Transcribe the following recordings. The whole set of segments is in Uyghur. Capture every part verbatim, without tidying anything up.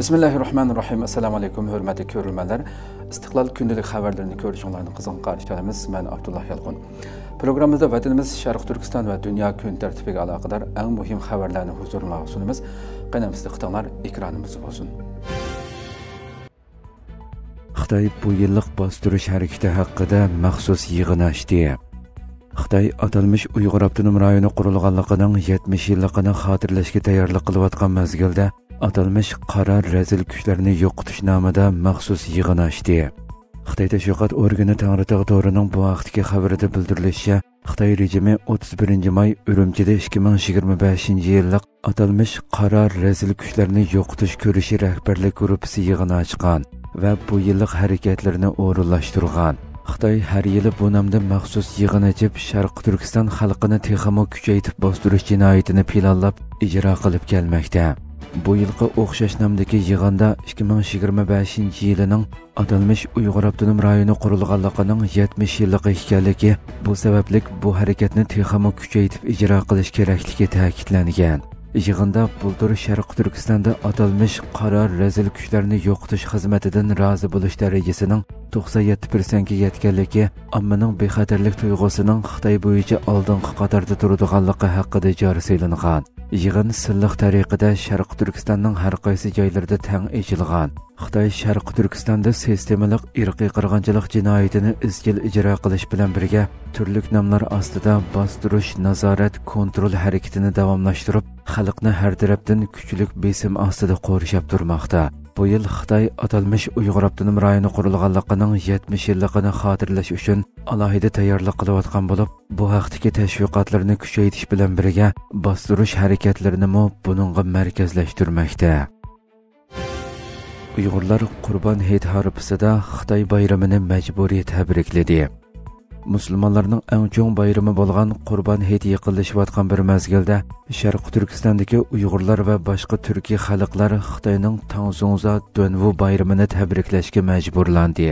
بىسمىللاھىررەھمانىررەھىم. ئەسسالامۇئەلەيكۇم، ھۆرمەتلىك كۆرۈرمەنلەر. ئىستىقلال كۈندىلىك خەۋەرلىرىنى كۆرۈشۈڭلارنى قىزغىن قارشى ئالىمىز. مەن ئابدۇللا يالقۇن. پروگراممىمىزدا ۋەتىنىمىز شەرقىي تۈركىستان ۋە دۇنيا كۈن تەرتىپىگە ئالاقىدار ئەڭ مۇھىم خەۋەرلەرنى ھۇزۇرۇڭلارغا سۇنىمىز. قېنى، ئەمىسە دىققىتىڭلار ئېكرانىمىزدا بولسۇن. خىتاي بۇ يىللىق باستۇرۇش ھەرىكىتى ھەققىدە مەخسۇس يىغىن ئاچتى. خىتاي ئاتالمىش ئۇيغۇر ئاپتونوم رايونى قۇرۇلغانلىقىنىڭ يەتمىش يىللىقىنى خاتىرىلەشكە تەييارلىق قىلىۋاتقان مەزگىلدە، ئاتالمىش قارار رەزىل كۈچلەرنى يوقىتىش نامىدا مەخسۇس يىغىن ئاچتى. خىتاي تەشۋىقات ئورگىنى تەڭرىتاغ تورىنىڭ بۇ ھەقتىكى خەۋىرىدە بىلدۈرۈلۈشىچە، خىتاي رېجىمى ئوتتۇز بىرىنچى ماي ئۈرۈمچىدە ئىككى مىڭ يىگىرمە بەشىنچى يىللىق ئاتالمىش قارار رەزىل كۈچلەرنى يوقىتىش كۈرىشى رەھبەرلىك گۇرۇپپىسى يىغىنى ئاچقان ۋە بۇ يىللىق ھەرىكەتلىرىنى ئورۇنلاشتۇرغان. خىتاي ھەر يىلى بۇ نامدا مەخسۇس يىغىن ئېچىپ، شەرقىي تۈركىستان خەلقىنى تېخىمۇ كۈچەيتىپ باستۇرۇش جىنايىتىنى پىلانلاپ ئىجرا قىلىپ كەلمەكتە. بۇ يىلقى ئوخشاش نامدىكى يىغىندا ئىككى مىڭ يىگىرمە بەشىنچى يىلىنىڭ ئاتالمىش ئۇيغۇر ئاپتونوم رايونى قۇرۇلغانلىقىنىڭ يەتمىش يىللىقى ئىكەنلىكى، بۇ سەۋەبلىك بۇ ھەرىكەتنى تېخىمۇ كۈچەيتىپ ئىجرا قىلىش كېرەكلىكى تەكىتلەنگەن. يىغىندا بۇلتۇر شەرقىي تۈركىستاندا ئاتالمىش قارار رەزىل كۈچلەرنى يوقىتىش خىزمىتىدىن رازى بولۇش دەرىجىسىنىڭ توقسان يەتتە پىرسەنتكە يەتكەنلىكى، ئاممىنىڭ بىخەتەرلىك تۇيغۇسىنىڭ خىتاي بويىچە ئالدىنقى قاتاردا تۇرىدىغانلىقى ھەققىدە جار سېلىنغان. يىغىن سىرلىق تەرىقىدە شەرقىي تۈركىستاننىڭ ھەر قايسى جايلىرىدا تەڭ ئېچىلغان. خىتاي شەرقىي تۈركىستاندا سىستېمىلىق ئىرقىي قىرغىنچىلىق جىنايىتىنى ئىزچىل ئىجرا قىلىش بىلەن بىرگە، تۈرلۈك ناملار ئاستىدا باستۇرۇش، نازارەت، كونترول ھەرىكىتىنى داۋاملاشتۇرۇپ، خەلقنى ھەر تەرەپتىن كۈچلۈك بېسىم ئاستىدا قورشاپ تۇرماقتا. بۇ يىل خىتاي ئاتالمىش ئۇيغۇر ئاپتونوم رايونى قۇرۇلغانلىقىنىڭ يەتمىش يىللىقىنى خاتىرىلەش ئۈچۈن ئالاھىدە تەييارلىق قىلىۋاتقان بولۇپ، بۇ ھەقتىكى تەشۋىقاتلىرىنى كۈچەيتىش بىلەن بىرگە، باستۇرۇش ھەرىكەتلىرىنىمۇ بۇنىڭغا مەركەزلەشتۈرمەكتە. ئۇيغۇرلار قۇربان ھېيت ھارپىسىدا خىتاي بايرىمىنى مەجبۇرىي تەبرىكلىدى. مۇسۇلمانلارنىڭ ئەڭ چوڭ بايرىمى بولغان قۇربان ھېيت يېقىنلىشىۋاتقان بىر مەزگىلدە، شەرقىي تۈركىستاندىكى ئۇيغۇرلار ۋە باشقا تۈركىي خەلقلەر خىتاينىڭ تاڭزۇڭزا دۆنۋۇ بايرىمىنى تەبرىكلەشكە مەجبۇرلاندى.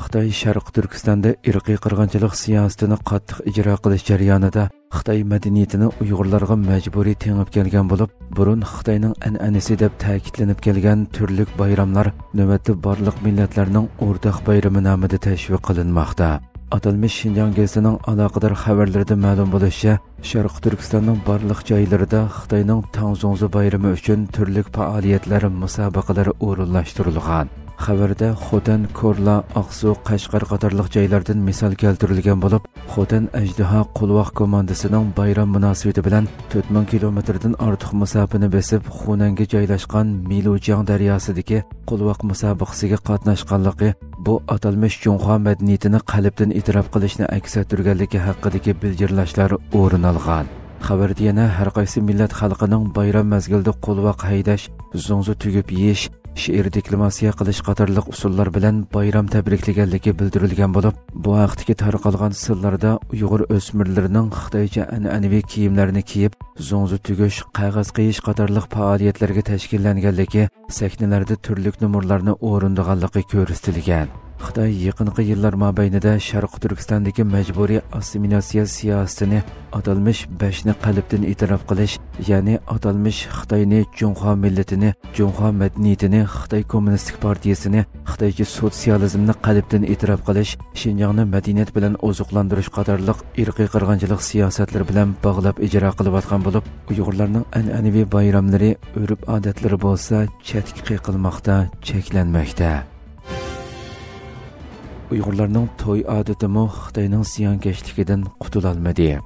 خىتاي شەرقىي تۈركىستاندا ئىرقىي قىرغىنچىلىق سىياسىتىنى قاتتىق ئىجرا قىلىش جەريانىدا خىتاي مەدەنىيىتىنى ئۇيغۇرلارغا مەجبۇرىي تېڭىپ كەلگەن بولۇپ، بۇرۇن خىتاينىڭ ئەنئەنىسى دەپ تەكىتلىنىپ كەلگەن تۈرلۈك بايراملار نۆۋەتتە بارلىق مىللەتلەرنىڭ ئورتاق بايرىمى نامىدا تەشۋىق قىلىنماقتا. ئاتالمىش شىنجاڭ گېزىتىنىڭ ئالاقىدار خەۋەرلىرىدە مەلۇم بولۇشىچە، شەرقىي تۈركىستاننىڭ بارلىق جايلىرىدا خىتاينىڭ تاڭزۇڭزۇ بايرىمى ئۈچۈن تۈرلۈك پائالىيەتلەر، مۇسابىقىلەر ئورۇنلاشتۇرۇلغان. خەۋەردە خوتەن، كورلا، ئاقسۇ، قەشقەر قاتارلىق جايلاردىن مىسال كەلتۈرۈلگەن بولۇپ، خوتەن ئەجدىھا قولۋاق كوماندىسىنىڭ بايرام مۇناسىۋىتى بىلەن تۆت مىڭ كىلومېتىردىن ئارتۇق مۇساپىنى بېسىپ، خۇنەنگە جايلاشقان مىلۇجياڭ دەرياسىدىكى قولۋاق مۇسابىقىسىگە قاتناشقانلىقى، بۇ ئاتالمىش جۇڭخۇا مەدەنىيىتىنى قەلبتىن ئېتىراپ قىلىشنى ئەكس ئەتتۈرگەنلىكى ھەققىدىكى بىلجىرلاشلار ئورۇن ئالغان. خەۋەردە يەنە ھەر قايسى مىللەت خەلقىنىڭ بايرام مەزگىلىدە قولۋاق ھەيدەش، زوڭزا تۈگۈپ يېيىش، شېئىر دېكلاماتسىيە قىلىش قاتارلىق ئۇسۇللار بىلەن بايرام تەبرىكلىگەنلىكى بىلدۈرۈلگەن بولۇپ، بۇ ھەقتىكى تارقالغان سىنلاردا ئۇيغۇر ئۆسمۈرلىرىنىڭ خىتايچە ئەنئەنىۋى كىيىملەرنى كىيىپ، زوڭزا تۈگۈش، قەغەز قېيىش قاتارلىق پائالىيەتلەرگە تەشكىللەنگەنلىكى، سەھنىلەردە تۈرلۈك نومۇرلارنى ئورۇندىغانلىقى كۆرسىتىلگەن. خىتاي يېقىنقى يىللار مابەينىدە شەرقىي تۈركىستاندىكى مەجبۇرىي ئاسسىمىلياتسىيە سىياسىتىنى ئاتالمىش بەشنى قەلبتىن ئېتىراپ قىلىش، يەنى ئاتالمىش خىتاينى، جۇڭخۇا مىللىتىنى، جۇڭخۇا مەدەنىيىتىنى، خىتاي كوممۇنىستىك پارتىيىسىنى، خىتايچە سوتسىيالىزمنى قەلبتىن ئېتىراپ قىلىش، شىنجاڭنى مەدەنىيەت بىلەن ئوزۇقلاندۇرۇش قاتارلىق ئىرقىي قىرغىنچىلىق سىياسەتلىرى بىلەن باغلاپ ئىجرا قىلىۋاتقان بولۇپ، ئۇيغۇرلارنىڭ ئەنئەنىۋى بايراملىرى، ئۆرپ-ئادەتلىرى بولسا چەتكە قېقىلماقتا، چەكلەنمەكتە. ئۇيغۇرلارنىڭ توي ئادىتىمۇ خىتاينىڭ زىيانكەشلىكىدىن قۇتۇلالمىدى.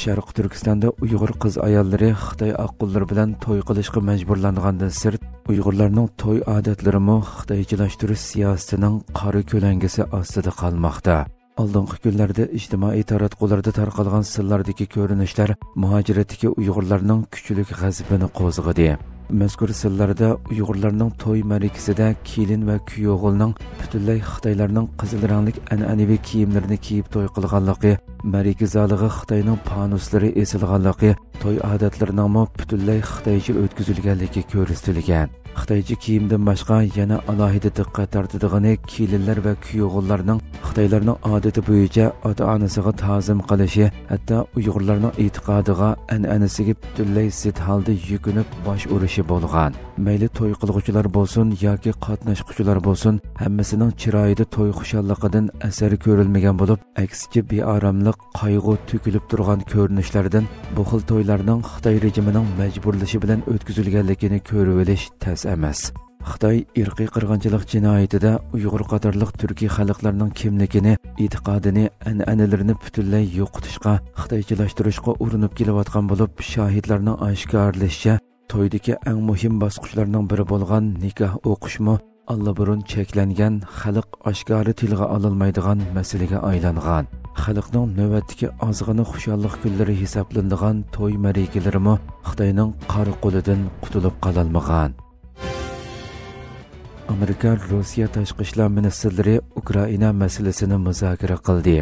شەرقىي تۈركىستاندا ئۇيغۇر قىز-ئاياللىرى خىتاي ئاققۇنلىرى بىلەن توي قىلىشقا مەجبۇرلانغاندىن سىرت، ئۇيغۇرلارنىڭ توي ئادەتلىرىمۇ خىتايچىلاشتۇرۇش سىياسىتىنىڭ قارا كۆلەڭگىسى ئاستىدا قالماقتا. ئالدىنقى كۈنلەردە ئىجتىمائىي تاراتقۇلاردا تارقالغان سىنلاردىكى كۆرۈنۈشلەر مۇھاجىرەتتىكى ئۇيغۇرلارنىڭ كۈچلۈك غەزىپىنى قوزغىدى. مەزكۇر سىنلاردا ئۇيغۇرلارنىڭ توي مەرىكىسىدە كېلىن ۋە كۈيئوغۇلنىڭ پۈتۈنلەي خىتايلارنىڭ قىزىل رەڭلىك ئەنئەنىۋى كىيىملىرىنى كىيىپ توي قىلغانلىقى، مەرىكە زالىغا خىتاينىڭ پانۇسلىرى ئېسىلغانلىقى، توي ئادەتلىرىنىڭمۇ پۈتۈنلەي خىتايچە ئۆتكۈزۈلگەنلىكى كۆرسىتىلگەن. خىتايچە كىيىمدىن باشقا يەنە ئالاھىدە دىققەت تارتىدىغىنى كېلىنلەر ۋە كۈيئوغۇللارنىڭ خىتايلارنىڭ ئادىتى بويىچە ئاتا-ئانىسىغا تازىم قىلىشى، ھەتتا ئۇيغۇرلارنىڭ ئېتىقادىغا، ئەنئەنىسىگە پۈتۈنلەي زىت ھالدا يۈكۈنۈپ باش ئۇرۇشى بولغان. مەيلى توي قىلغۇچىلار بولسۇن ياكى قاتناشقۇچىلار بولسۇن، ھەممىسىنىڭ چىرايىدا توي خۇشاللىقىدىن ئەسەر كۆرۈلمىگەن بولۇپ، ئەكسىچە بىئاراملىق، قايغۇ تۆكۈلۈپ تۇرغان كۆرۈنۈشلەردىن بۇ خىل تويلارنىڭ خىتاي رېجىمىنىڭ مەجبۇرلىشى بىلەن ئۆتكۈزۈلگەنلىكىنى كۆرۈۋېلىش تەس ئەمەس. خىتاي ئىرقىي قىرغىنچىلىق جىنايىتىدە ئۇيغۇر قاتارلىق تۈركىي خەلقلەرنىڭ كىملىكىنى، ئېتىقادىنى، ئەنئەنىلىرىنى پۈتۈنلەي يوقىتىشقا، خىتايچىلاشتۇرۇشقا ئۇرۇنۇپ كېلىۋاتقان بولۇپ، شاھىتلارنىڭ ئاشكارىلىشىچە، تويدىكى ئەڭ مۇھىم باسقۇچلارنىڭ بىرى بولغان نىكاھ ئوقۇشمۇ ئاللىبۇرۇن چەكلەنگەن، خەلق ئاشكارا تىلغا ئالالمايدىغان مەسىلىگە ئايلانغان. خەلقنىڭ نۆۋەتتىكى ئازغىنا خۇشاللىق كۈنلىرى ھېسابلىنىدىغان توي مەرىكىلىرىمۇ خىتاينىڭ قارا قولىدىن قۇتۇلۇپ قالالمىغان. ئامېرىكا، روسىيە تاشقى ئىشلار مىنىستىرلىرى ئۇكرائىنا مەسىلىسىنى مۇزاكىرە قىلدى.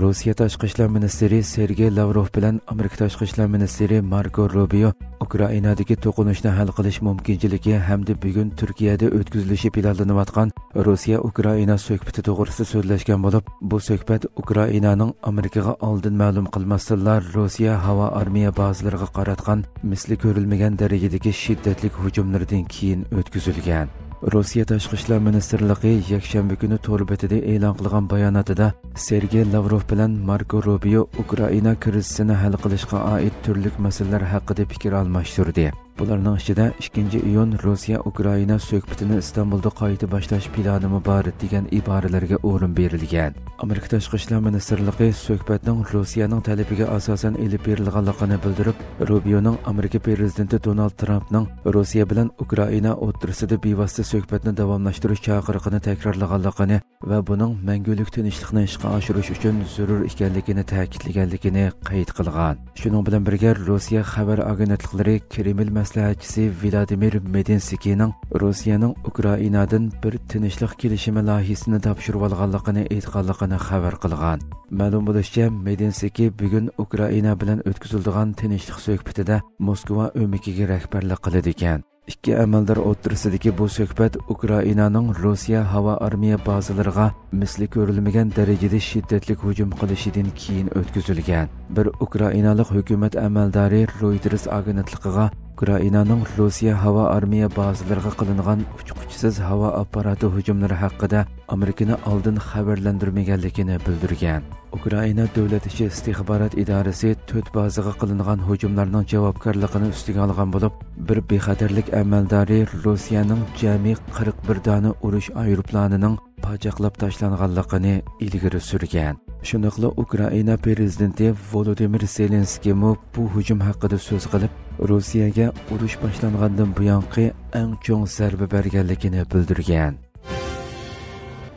روسىيە تاشقى ئىشلار مىنىستىرى سېرگېي لاۋروف بىلەن ئامېرىكا تاشقى ئىشلار مىنىستىرى ماركو روبىيو ئۇكرائىنادىكى توقۇنۇشنى ھەل قىلىش مۇمكىنچىلىكى ھەمدە بۈگۈن تۈركىيەدە ئۆتكۈزۈلۈشى پىلانلىنىۋاتقان روسىيە ئۇكرائىنا سۆھبىتى توغرىسىدا سۆزلەشكەن بولۇپ، بۇ سۆھبەت ئۇكرائىنانىڭ ئامېرىكىغا ئالدىن مەلۇم قىلماستىنلا روسىيە ھاۋا ئارمىيە بازىلىرىغا قاراتقان مىسلى كۆرۈلمىگەن دەرىجىدىكى شىددەتلىك ھۇجۇملىرىدىن كېيىن ئۆتكۈزۈلگەن. روسىيە تاشقى ئىشلار مىنىستىرلىقى يەكشەنبە كۈنى تور بېتىدە ئېلان قىلغان باياناتىدا سېرگېي لاۋروف بىلەن ماركو روبىيو ئۇكرائىنا كىرىزىسىنى ھەل قىلىشقا ئائىت تۈرلۈك مەسىلىلەر ھەققىدە پىكىر ئالماشتۇردى. بۇلارنىڭ ئىچىدە ئىككىنچى ئىيۇن روسىيە ئۇكرائىنا سۆھبىتىنى ئىستانبۇلدا قايتا باشلاش پىلانىمۇ بار، دېگەن ئىبارىلەرگە ئورۇن بېرىلگەن. ئامېرىكا تاشقى ئىشلار مىنىستىرلىقى سۆھبەتنىڭ روسىيەنىڭ تەلىپىگە ئاساسەن ئېلىپ بېرىلغانلىقىنى بىلدۈرۈپ، روبىيونىڭ ئامېرىكا پىرېزىدېنتى دونالد ترامپنىڭ روسىيە بىلەن ئۇكرائىنا ئوتتۇرىسىدا بىۋاسىتە سۆھبەتنى داۋاملاشتۇرۇش چاقىرىقىنى تەكرارلىغانلىقىنى ۋە بۇنىڭ مەڭگۈلۈك تىنچلىقنى ئىشقا ئاشۇرۇش ئۈچۈن زۆرۈر ئىكەنلىكىنى تەكىتلىگەنلىكىنى قەيت قىلغان. شۇنىڭ بىلەن بىرگە، روسىيە خەۋەر ئاگېنتلىقلىرى كرېمىل مەسلىھەتچىسى ۋلادىمىر مېدىنسكىينىڭ روسىيەنىڭ ئۇكرائىنادىن بىر تىنچلىق كېلىشىمى لايىھىسىنى تاپشۇرۇۋالغانلىقىنى ئېيتقانلىقىنى خەۋەر قىلغان. مەلۇم بولۇشىچە، مېدىنسكىي بۈگۈن ئۇكرائىنا بىلەن ئۆتكۈزۈلىدىغان تىنچلىق سۆھبىتىدە موسكۋا ئۆمىكىگە رەھبەرلىك قىلىدىكەن. ئىككى ئەمەلدار ئوتتۇرىسىدىكى بۇ سۆھبەت ئۇكرائىنانىڭ روسىيە ھاۋا ئارمىيە بازىلىرىغا مىسلى كۆرۈلمىگەن دەرىجىدە شىددەتلىك ھۇجۇم قىلىشىدىن كېيىن ئۆتكۈزۈلگەن. بىر ئۇكرائىنالىق ھۆكۈمەت ئەمەلدارى رويتېرس ئاگېنتلىقىغا ئۇكرائىنانىڭ روسىيە ھاۋا ئارمىيە بازىلىرىغا قىلىنغان ئۇچقۇچىسىز ھاۋا ئاپپاراتى ھۇجۇملىرى ھەققىدە ئامېرىكىنى ئالدىن خەۋەرلەندۈرمىگەنلىكىنى بىلدۈرگەن. ئۇكرائىنا دۆلەت ئىچى ئىستىخبارات ئىدارىسى تۆت بازىغا قىلىنغان ھۇجۇملارنىڭ جاۋابكارلىقىنى ئۈستىگە ئالغان بولۇپ، بىر بىخەتەرلىك ئەمەلدارى روسىيەنىڭ جەمئىي قىرىق بىر دانە ئۇرۇش ئايروپىلانىنىڭ پاجاقلاپ تاشلانغانلىقىنى ئىلگىرى سۈرگەن. شۇنداقلا ئۇكرائىنا پىرېزىدېنتى ۋولودىمىر زېلېنسكىيمۇ بۇ ھۇجۇم ھەققىدە سۆز قىلىپ، روسىيەگە ئۇرۇش باشلانغاندىن بۇيانقى ئەڭ چوڭ زەربە بەرگەنلىكىنى بىلدۈرگەن.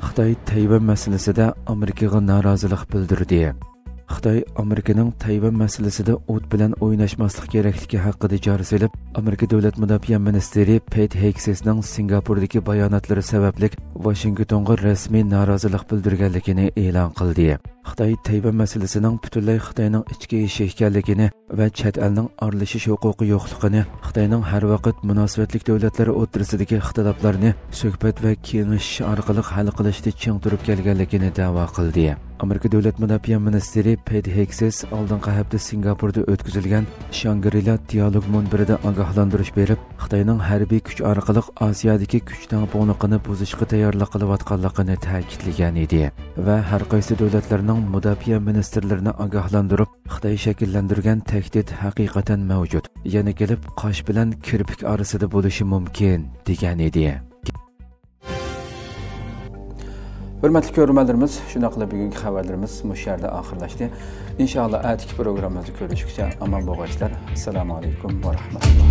خىتاي تەيۋەن مەسىلىسىدە ئامېرىكىغا نارازىلىق بىلدۈردى. خىتاي ئامېرىكىنىڭ تەيۋەن مەسىلىسىدە ئوت بىلەن ئويناشماسلىق كېرەكلىكى ھەققىدە جار سېلىپ، ئامېرىكا دۆلەت مۇداپىئە مىنىستىرى پېيت ھېگسېسنىڭ سىنگاپوردىكى باياناتلىرى سەۋەبلىك ۋاشىنگتونغا رەسمىي نارازىلىق بىلدۈرگەنلىكىنى ئېلان قىلدى. خىتاي تەيۋەن مەسىلىسىنىڭ پۈتۈنلەي خىتاينىڭ ئىچكى ئىشى ئىكەنلىكىنى ۋە چەت ئەلنىڭ ئارىلىشىش ھوقۇقى يوقلۇقىنى، خىتاينىڭ ھەر ۋاقىت مۇناسىۋەتلىك دۆلەتلەر ئوتتۇرىسىدىكى ئىختىلاپلارنى سۆھبەت ۋە كېڭىشىش ئارقىلىق ھەل قىلىشتا چىڭ تۇرۇپ كەلگەنلىكىنى دەۋا قىلدى. ئامېرىكا دۆلەت مۇداپىئە مىنىستىرى پېيت ھېگسېس ئالدىنقى ھەپتە سىنگاپوردا ئۆتكۈزۈلگەن شانگرىلا دىئالوگ مۇنبىرىدە ئاگاھلاندۇرۇش بېرىپ، خىتاينىڭ ھەربىي كۈچ ئارقىلىق ئاسىيادىكى كۈچ تەڭپۇڭلۇقىنى بۇزۇشقا تەييارلىق قىلىۋاتقانلىقىنى تەكىتلىگەن ئىدى ۋە ھەر قايسى دۆلەتلەرنىڭ مۇداپىئە مىنىستىرلىرىنى ئاگاھلاندۇرۇپ، خىتاي شەكىللەندۈرگەن تەھدىت ھەقىقەتەن مەۋجۇت، يەنە كېلىپ قاش بىلەن كىرپىك ئارىسىدا بولۇشى مۇمكىن، دېگەن ئىدى. ھۆرمەتلىك كۆرۈرمەنلىرىمىز، شۇنداقلا بۈگۈنكى خەۋەرلىرىمىز مۇشۇ يەردە ئاخىرلاشتى. ئىنشائاللا، ئەتىكى پروگراممىمىزدا كۆرۈشكىچە ئامان بولغايسىلەر. ئەسسالامۇ ئەلەيكۇم ۋە رەھمەتۇللا.